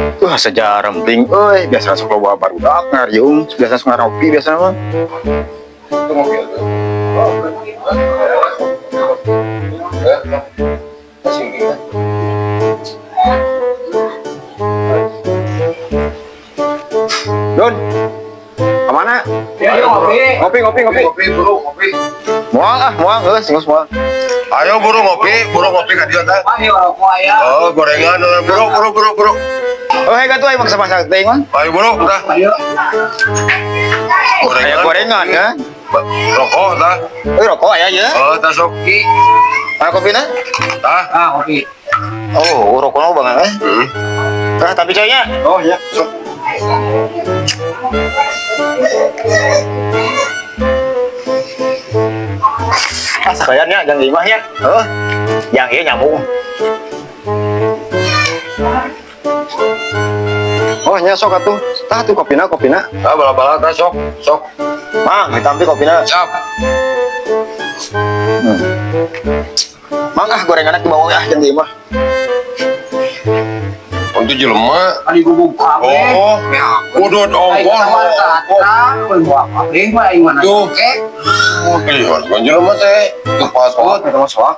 Wah, sejarah penting euy, biasa sok loba barudak ngariung, biasa sok ngaropi biasa mah. Itu ngopi tuh. Masih gini. Don. Kemana? Ya, ngopi. Ngopi, ngopi, ngopi. Ngopi, bro, ngopi. Moal ah, moal geus, geus moal. Ayo buru ngopi ka dieu tah. Ayo, rokok aya. Oh, gorengan, buru, buru, buru, buru. Oh, hei gatuh aing maksa-maksa teuing mah. Ayo buru, tah. Ayo. Aya gorengan kan? Rokok tah. Eh, rokok aya ya. Oh, tah sok. Aya kopina? Tah. Ah, kopi. Oh, rokokna banget eh. Hmm. Tah, tapi cainya. Oh, iya, sok. Ah, sekalian ya, jangan di imah ya. Heuh. Yang ieu nyambung. Oh, nya sok atuh. Tah tuh kopina, kopina. Tah bala-bala tah sok, sok. Mang, ditampi kopina. Siap. Mang ah gorenganna ke bawah ah jangan di imah. Untuk jelema. Kali gubuk kabeh. Oh, kudu ongkol. Kabeh mah aing mana. Tuh. Iya, kan jelema teh. Tuh pas Oh, kita mah soak.